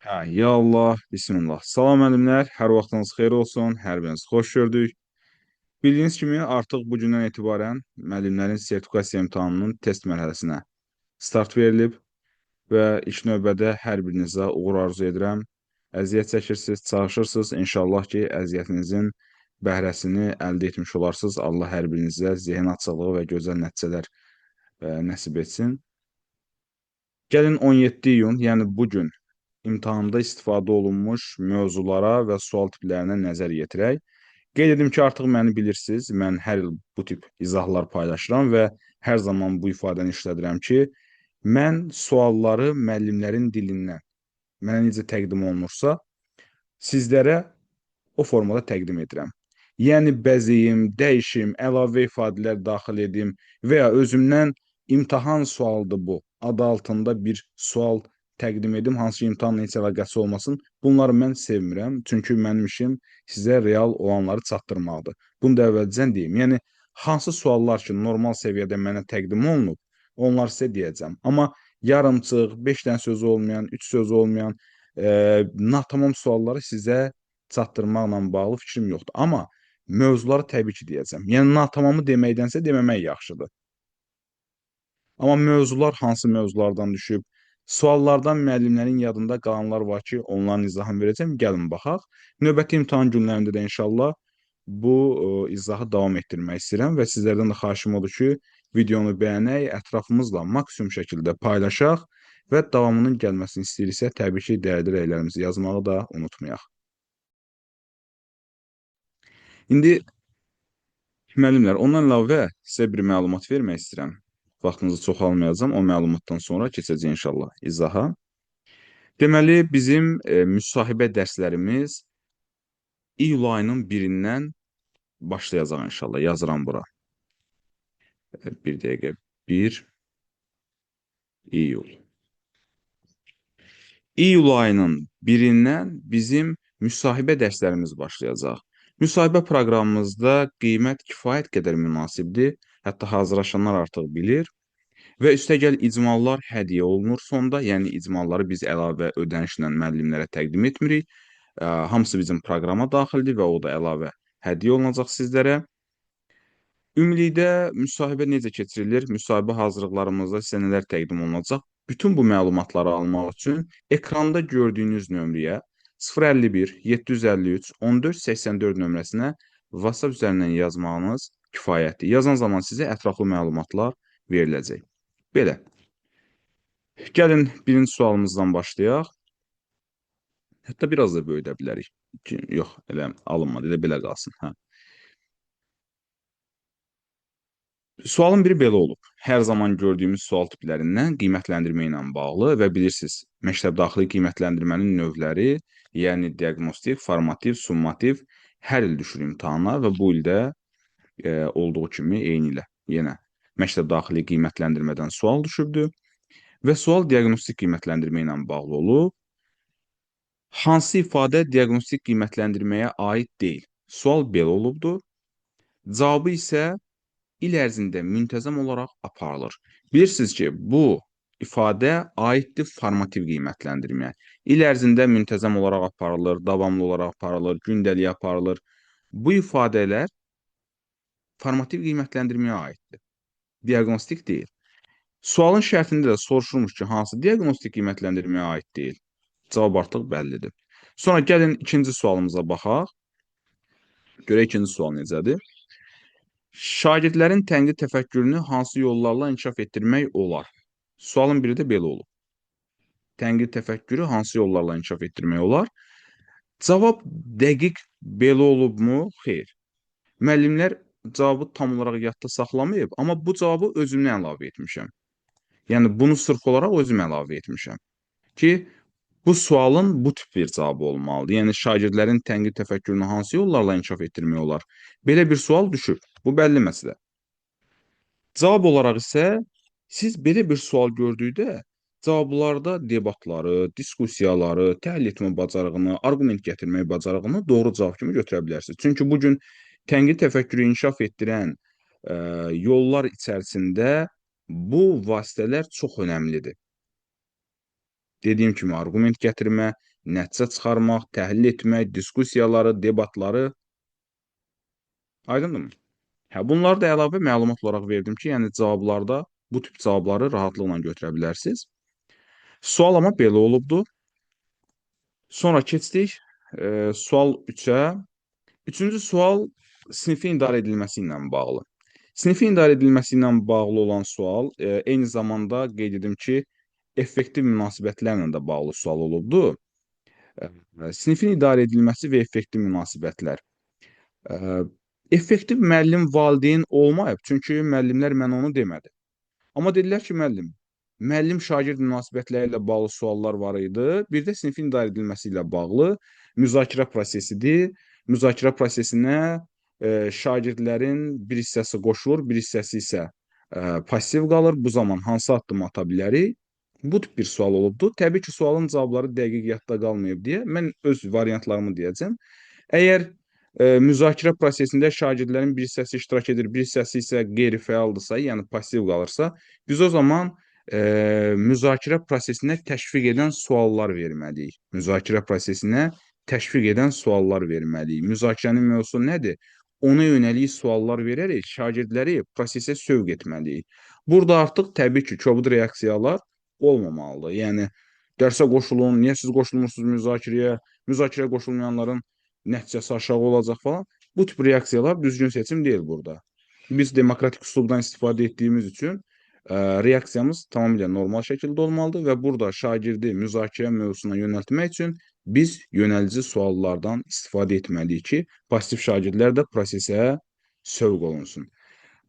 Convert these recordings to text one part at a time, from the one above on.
Hə, ya Allah, bismillah. Salam müəllimlər, hər vaxtınız xeyir olsun, hər birinizi xoş gördük. Bildiyiniz kimi artıq bu gündən etibarən müəllimlərin sertifikasiya imtahanının test mərhələsinə start verilib və ilk növbədə hər birinizə uğur arzu edirəm. Əziyyət çəkirsiniz, çalışırsınız. İnşallah ki, əziyyətinizin bəhrəsini əldə etmiş olarsınız. Allah hər birinizə zehin açıqlığı və gözəl nəticələr nəsib etsin. Gəlin 17 iyun, yəni bu gün imtahanda istifadə olunmuş mövzulara və sual tiplərinə nəzər yetirək. Qeyd edim ki, artıq məni bilirsiniz, mən hər il bu tip izahlar paylaşıram və hər zaman bu ifadəni işlədirəm ki, mən sualları müəllimlərin dilindən, mənə necə təqdim olunursa, sizlərə o formada təqdim edirəm. Yəni bəzəyim, dəyişim, əlavə ifadələr daxil edim və ya özümdən imtahan sualıdır bu adı altında bir sual təqdim edim, hansı ki imtahanla heç əlaqəsi olmasın. Bunları mən sevmirəm, çünki mənim işim sizə real olanları çatdırmaqdır. Bunu da əvvəlcədən deyim. Yəni hansı suallar ki normal səviyyədə mənə təqdim olunub, onları sizə deyəcəm. Amma yarımçıq, 5 dənə sözü olmayan, 3 sözü olmayan, natamam sualları sizə çatdırmaqla bağlı fikrim yoxdur. Amma mövzuları təbii ki deyəcəm. Yəni natamamı deməkdənsə deməmək yaxşıdır. Amma mövzular hansı mövzulardan düşüb, suallardan müəllimlərin yadında qalanlar var ki, onların izahını verəcəm. Gəlin baxaq. Növbəti imtahan günlərində də inşallah bu izahı davam etdirmək istəyirəm və sizlərdən də xahişim odur ki, videonu bəyənək, ətrafımızla maksimum şəkildə paylaşaq və davamının gəlməsini istəyiriksə, təbii ki, dəyərli rəylərimizi yazmağı da unutmayaq. İndi müəllimlər, ondan əlavə sizə bir məlumat vermək istəyirəm. Vaxtınızı çox almayacağam. O məlumatdan sonra keçəcək inşallah izaha. Deməli, bizim müsahibə dərslərimiz iyul ayının 1-dən başlayacaq inşallah. Yazıram bura. Bir dəqiqə. 1 iyul. İyul ayının 1-dən bizim müsahibə dərslərimiz başlayacaq. Müsahibə proqramımızda qiymət kifayət qədər münasibdir. Hətta hazırlaşanlar artıq bilir. Və üstəgəl icmallar hədiyyə olunur sonda. Yəni icmalları biz əlavə ödənişlə müəllimlərə təqdim etmirik. Hamısı bizim proqrama daxildir və o da əlavə hədiyyə olunacaq sizlərə. Ümumilikdə müsahibə necə keçirilir? Müsahibə hazırlıqlarımızda sizə nələr təqdim olunacaq? Bütün bu məlumatları almaq üçün ekranda gördüyünüz nömrəyə 051 753 14 84 nömrəsinə WhatsApp üzərindən yazmağınız kifayətdir. Yazan zaman sizə ətraflı məlumatlar veriləcək. Belə. Gəlin birinci sualımızdan başlayaq. Hətta biraz da böyüdə bilərik. Yox, elə alınmadı, elə belə qalsın. Hə. Sualın biri belə olub. Hər zaman gördüyümüz sual tiplərindən qiymətləndirmə ilə bağlı və bilirsiniz, məktəb daxili qiymətləndirmənin növləri, yəni diaqnostik, formativ, summativ hər il düşür imtahana və bu ildə olduğu kimi eynilə yenə məktəb daxili qiymətləndirmədən sual düşübdür və sual diaqnostik qiymətləndirmə ilə bağlı olub. Hansı ifadə diaqnostik qiymətləndirməyə aid deyil? Sual belə olubdur. Cavabı isə il ərzində müntəzəm olaraq aparılır. Bilirsiniz ki, bu ifadə aiddir formativ qiymətləndirməyə. İl ərzində müntəzəm olaraq aparılır, davamlı olaraq aparılır, gündəlik aparılır. Bu ifadələr formativ qiymətləndirməyə aiddir. Diaqnostik deyil. Sualın şərtində də soruşulmuş ki, hansı diaqnostik qiymətləndirməyə aid deyil. Cavab artıq bəllidir. Sonra gəlin ikinci sualımıza baxaq. Görək ikinci sual necədir? Şagirdlərin tənqid təfəkkürünü hansı yollarla inkişaf etdirmək olar? Sualın biri də belə olub. Tənqid təfəkkürü hansı yollarla inkişaf etdirmək olar? Cavab dəqiq belə olubmu? Xeyr. Müəllimlər cavabı tam olaraq yadda saxlamayıb, amma bu cavabı özümdən əlavə etmişəm. Yəni bunu sırf olaraq özüm əlavə etmişəm ki, bu sualın bu tip bir cavabı olmalıdır. Yəni şagirdlərin tənqid təfəkkürünü hansı yollarla inkişaf etdirmək olar? Belə bir sual düşüb. Bu bəlli məsələ. Cavab olaraq isə siz belə bir sual gördükdə cavablarda debatları, diskussiyaları, təhlil etmə bacarığını, arqument gətirmək bacarığını doğru cavab kimi götürə bilərsiniz. Çünki bu gün tənqid təfəkkürü inkişaf etdirən yollar içərisində bu vasitələr çox önəmlidir. Dediyim kimi arqument gətirmə, nəticə çıxarmaq, təhlil etmək, diskussiyaları, debatları. Aydındırmı? Hə, bunları da əlavə məlumat olaraq verdim ki, yəni cavablarda bu tip cavabları rahatlıqla götürə bilərsiniz. Sual amma belə olubdur. Sonra keçdik sual 3-ə. Üçüncü sual sinifin idarə edilməsi ilə bağlı. Sinifin idarə edilməsi ilə bağlı olan sual, eyni zamanda qeyd edim ki, effektiv münasibətlərlə də bağlı sual olubdur. Sinifin idarə edilməsi və effektiv münasibətlər. Effektiv müəllim valideyn olmayıb, çünki müəllimlər mənə onu demədi. Amma dedilər ki, müəllim, müəllim-şagird münasibətləri ilə bağlı suallar var idi. Bir də sinifin idarə edilməsi ilə bağlı müzakirə prosesidir. Müzakirə prosesinə şagirdlərin bir hissəsi qoşulur, bir hissəsi isə passiv qalır. Bu zaman hansı addım ata bilərik? Bu tip bir sual olubdur. Təbii ki, sualın cavabları dəqiq yadda qalmayıb deyə mən öz variantlarımı deyəcəm. Əgər müzakirə prosesində şagirdlərin bir hissəsi iştirak edir, bir hissəsi isə qeyri-fəaldısa, yəni passiv qalırsa, biz o zaman müzakirə prosesinə təşviq edən suallar verməliyik. Müzakirə prosesinə təşviq edən suallar verməliyik. Müzakirənin mövzusu nədir? Ona yönəlik suallar verərək şagirdləri prosesə sövq etməliyik. Burada artıq təbii ki, kobud reaksiyalar olmamalıdır. Yəni, dərsə qoşulun, niyə siz qoşulmursunuz müzakirəyə, müzakirəyə qoşulmayanların nəticəsi aşağı olacaq falan. Bu tip reaksiyalar düzgün seçim deyil burada. Biz demokratik üslubdan istifadə etdiyimiz üçün reaksiyamız tamamilə normal şəkildə olmalıdır və burada şagirdi müzakirə mövzusuna yönəltmək üçün biz yönəlici suallardan istifadə etməliyik ki, pasiv şagirdlər də prosesə sövq olunsun.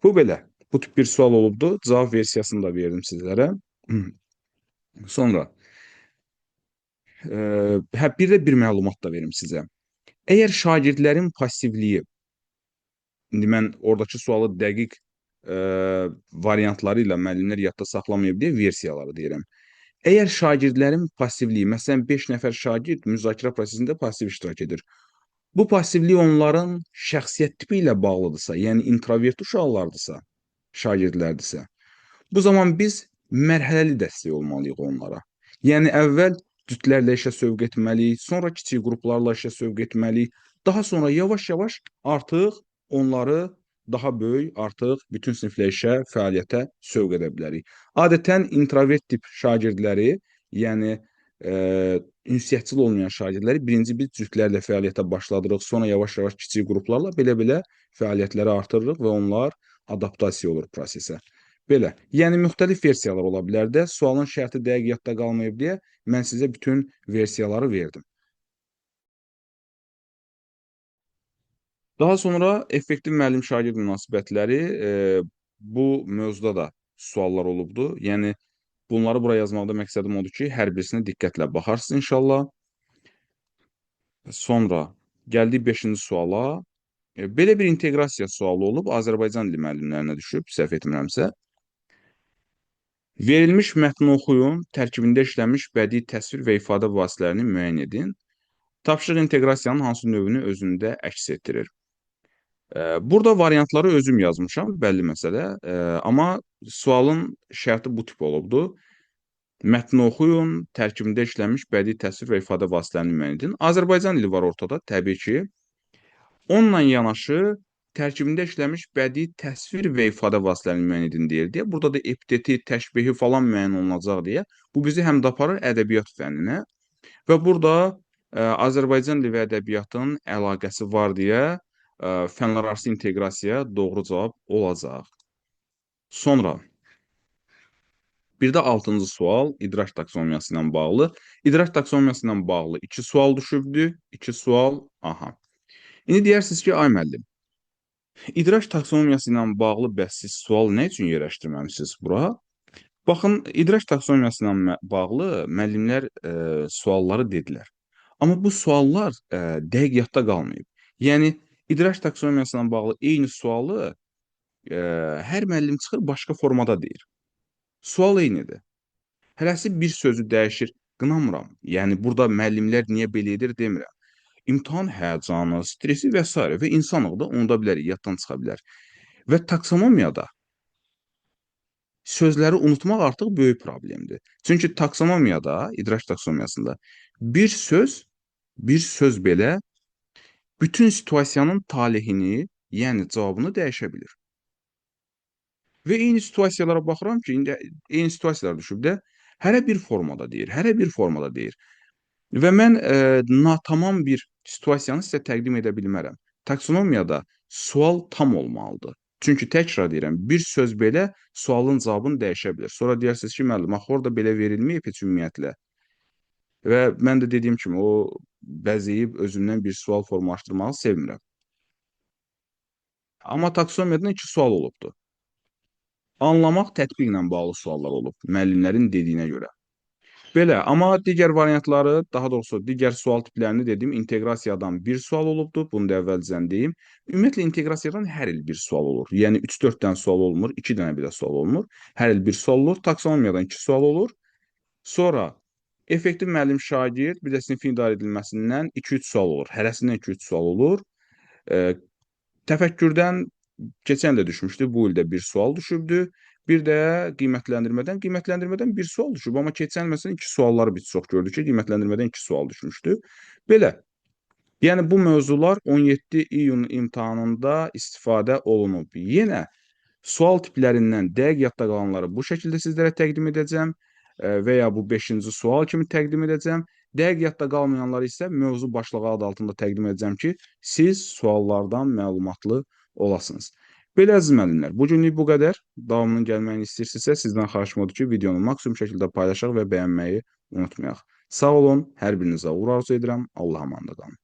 Bu belə. Bu tip bir sual olubdur. Cavab versiyasını da verdim sizlərə. Sonra, bir də bir məlumat da verim sizə. Əgər şagirdlərin passivliyi, indi mən oradakı sualı dəqiq variantları ilə müəllimlər yadda saxlamayıb deyə versiyaları deyirəm. Əgər şagirdlərin passivliyi, məsələn, 5 nəfər şagird müzakirə prosesində passiv iştirak edir. Bu passivlik onların şəxsiyyət tipi ilə bağlıdırsa, yəni introvert uşaqlardısa, şagirdlərdirsə, bu zaman biz mərhələli dəstək olmalıyıq onlara. Yəni, əvvəl cütlərlə işə sövq etməliyik, sonra kiçik qruplarla işə sövq etməliyik, daha sonra yavaş-yavaş artıq onları daha böyük, artıq bütün siniflə işə, fəaliyyətə sövq edə bilərik. Adətən introvert tip şagirdləri, yəni ünsiyyətçil olmayan şagirdləri birinci biz cütlərlə fəaliyyətə başladırıq, sonra yavaş-yavaş kiçik qruplarla belə-belə fəaliyyətləri artırırıq və onlar adaptasiya olur prosesə. Belə, yəni müxtəlif versiyalar ola bilər də, sualın şərti dəqiq yadda qalmayıb deyə mən sizə bütün versiyaları verdim. Daha sonra effektiv müəllim-şagird münasibətləri bu mövzuda da suallar olubdur. Yəni, bunları bura yazmaqda məqsədim odur ki, hər birisinə diqqətlə baxarsınız inşallah. Sonra gəldik 5-ci suala. Belə bir inteqrasiya sualı olub, Azərbaycan dili müəllimlərinə düşüb, səhv etmirəmsə. Verilmiş mətni oxuyun, tərkibində işlənmiş bədii təsvir və ifadə vasitələrini müəyyən edin. Tapşırıq inteqrasiyanın hansı növünü özündə əks etdirir? Burada variantları özüm yazmışam, bəlli məsələ. Amma sualın şərti bu tip olubdur. Mətni oxuyun, tərkibində işlənmiş bədii təsvir və ifadə vasitələrini müəyyən edin. Azərbaycan dili var ortada, təbii ki. Onunla yanaşı, tərkibində işlənmiş bədii təsvir və ifadə vasitələrini müəyyən edin deyir deyə. Burada da epiteti, təşbihi falan müəyyən olunacaq deyə. Bu bizi həm də aparır ədəbiyyat fənninə. Və burada Azərbaycan dili və ədəbiyyatın əlaqəsi var deyə fənlərarası inteqrasiya doğru cavab olacaq. Sonra bir də 6-cı sual idrak taksonomiyası ilə bağlı. İdrak taksonomiyası ilə bağlı 2 sual düşübdür. 2 sual, aha. İndi deyərsiniz ki, ay müəllim, idrak taksonomiyası ilə bağlı bəs siz sual nə üçün yerləşdirməmisiniz bura? Baxın, idrak taksonomiyası ilə bağlı müəllimlər sualları dedilər. Amma bu suallar dəqiq yadda qalmayıb. Yəni, idrak taksonomiyası ilə bağlı eyni sualı hər müəllim çıxır, başqa formada deyir. Sual eynidir. Hərəsi bir sözü dəyişir, qınamıram. Yəni, burada müəllimlər niyə belə edir demirəm. İmtahan həyəcanı, stresi və s. və insanlıq da unuda bilərik, yaddan çıxa bilər. Və taksonomiyada Sözləri unutmaq artıq böyük problemdir. Çünki taksonomiyada, idrak taksonomiyasında bir söz belə bütün situasiyanın talihini, yəni cavabını dəyişə bilir. Və eyni situasiyalara baxıram ki, indi eyni situasiyalar düşüb də, hərə bir formada deyir, hərə bir formada deyir. Və mən natamam bir situasiyanı sizə təqdim edə bilmərəm. Taksonomiyada sual tam olmalıdır. Çünki təkrar deyirəm, bir söz belə sualın cavabını dəyişə bilər. Sonra deyərsiniz ki, müəllim, axı orada belə verilməyib heç ümumiyyətlə. Və mən də dediyim kimi, o bəzəyib özümdən bir sual formalaşdırmağı sevmirəm. Amma taksonomiyadan 2 sual olubdur. Anlamaq tətbiqlə bağlı suallar olub, müəllimlərin dediyinə görə. Belə, amma digər variantları, daha doğrusu digər sual tiplərini dedim, inteqrasiyadan bir sual olubdur, bunu da əvvəlcən deyim. Ümumiyyətlə, inteqrasiyadan hər il bir sual olur. Yəni, 3-4 dənə sual olmur, 2 dənə belə sual olmur. Hər il bir sual olur, taksonomiyadan 2 sual olur. Sonra, effektiv müəllim şagird, bir də sinifin idarə edilməsindən 2-3 sual olur. Hərəsindən 2-3 sual olur. Təfəkkürdən keçən də düşmüşdü, bu ildə bir sual düşübdü. Bir də qiymətləndirmədən bir sual düşüb. Amma keçən il məsələn 2 sualları biz çox gördük ki, qiymətləndirmədən 2 sual düşmüşdü. Belə, yəni bu mövzular 17 iyun imtahanında istifadə olunub. Yenə sual tiplərindən dəqiq yadda qalanları bu şəkildə sizlərə təqdim edəcəm və ya bu 5-ci sual kimi təqdim edəcəm. Dəqiq yadda qalmayanları isə mövzu başlığı adı altında təqdim edəcəm ki, siz suallardan məlumatlı olasınız. Belə əziz müəllimlər, bugünlük bu qədər. Davamının gəlməyini istəyirsinizsə, sizdən xahişim odur ki, videonu maksimum şəkildə paylaşaq və bəyənməyi unutmayaq. Sağ olun, hər birinizə uğur arzu edirəm. Allah amanda qalın.